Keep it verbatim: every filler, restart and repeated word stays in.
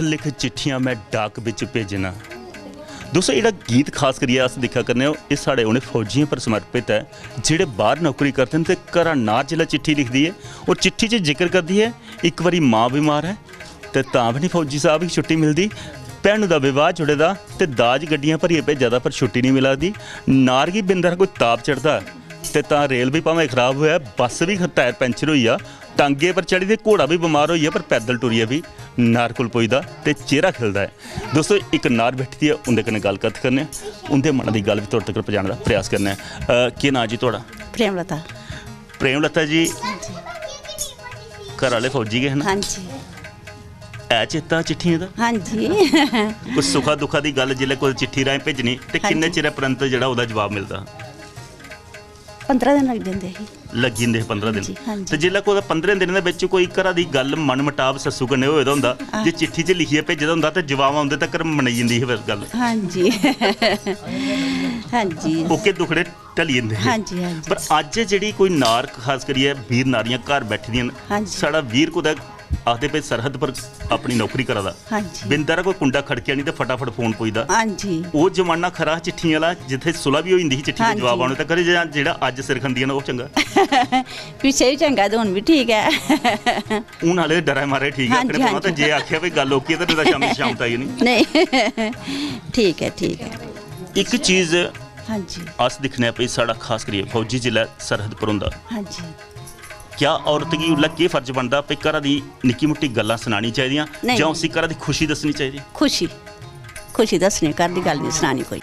लिख चिट्ठियां मैं डाक बिच भेजना। दोस्तों, एह्ड़ा गीत खास करियै अस दिक्खा करने आं, एह् साढ़े उ'नें फौजियें पर समर्पित ऐ जेह्ड़े बाह्र नौकरी करदे न ते घरा नार जिसलै चिट्ठी लिखदी ऐ और चिट्ठी च जिक्र करदी ऐ, इक बारी मां बमार ऐ ते तां बी निं फौजी साह्ब गी छुट्टी मिलदी, भैनू दा विवाह जुड़े दा ते दाज गड्डियां भरियै भेजा दा पर छुट्टी निं मिला दी, नार गी बिंद हारा कोई ताप चढ़दा ते तां रेल बी भामें खराब होऐ, बस बी टायर पैंचर होई जा, टांगे पर चढ़ी ते घोड़ा बी बमार होई जा पर पैदल टुरियै बी नार कोल पुजदा ते चेह्रा खिलदा ऐ। दोस्तो, इक नार बैठी दी ऐ, उं'दे कन्नै गल्ल कत्थ करने आं, उं'दे मना दी गल्ल बी तुआढ़े तगर पजाने दा प्रयास करने आं। अ, केह् नांऽ जी तुआढ़ा? प्रेमलता। प्रेमलता जी, घरा आह्ले फौजी गै हे ना? हां जी। ऐ चेता चिट्ठियें दा? हां जी। कोई सुखा दुखा दी गल्ल जिसलै कोई चिट्ठी राहें भेजनी ते हां किन्ने जी। चिरै परैंत जेह्ड़ा ओह्दा जवाब मिलदा? पंदरां दिन लग्गी जंदे हे। लग्गी जंदे हे पंदरां दिन। हां जी, हां जी। ते जिसलै कुतै पंदरें दिनें दे बिच कोई घरा दी गल्ल, मन मटाव सस्सू कन्नै होए दा होंदा, हां। जे चिट्ठी च लिखियै भेजे दा होंदा ते जवाब औंदे तकर मनई जंदी ही फिर गल्ल। हां जी। हां जी। ओके दुखड़े टली जंदे हे। हां जी, हां जी। पर अज्ज जेह्ड़ी कोई नार, खास करियै वीर नारियां घर बैठी दियां न, हां जी। साढ़ा वीर कुतै आखदे भाई सरहद पर अपनी नौकरी करा दा, हां जी। बिंद हारा कोई कुंडा खड़केआ निं ते फटाफट फोन पुजदा। हां जी। ओह् जमाना खरा हा चिट्ठियें आह्ला, जित्थै सुलह बी होई जंदी ही चिट्ठी दे हां जवाब जी। औने तक्कर, जां जेह्ड़ा अज्ज सिरखंदियां न ओह् चंगा? पिच्छे बी चंगा ते हून बी ठीक ऐ। हून आह्ले डरै मारे ठीक ऐ, हां आखने जी, पौना हां ते जी। जे आखेआ भाई गल्ल ओके ते नेईं तां शामीं शाम ताई निं। नेईं। ठीक ऐ, ठीक ऐ। इक चीज हां जी। अस दिक्खने आं भाई साढ़ा खास करियै फौजी जिसलै सरहद पर होंदा, हां जी। क्या औरत गी उसलै केह् फर्ज बनदा भाई घरा दी निक्की मुट्टी गल्लां सनानी चाहिदियां नेईं। जां उसी घरा दी खुशी दस्सनी चाहिदी? खुशी, खुशी दस्सनी, घर दी गल्ल निं सनानी कोई।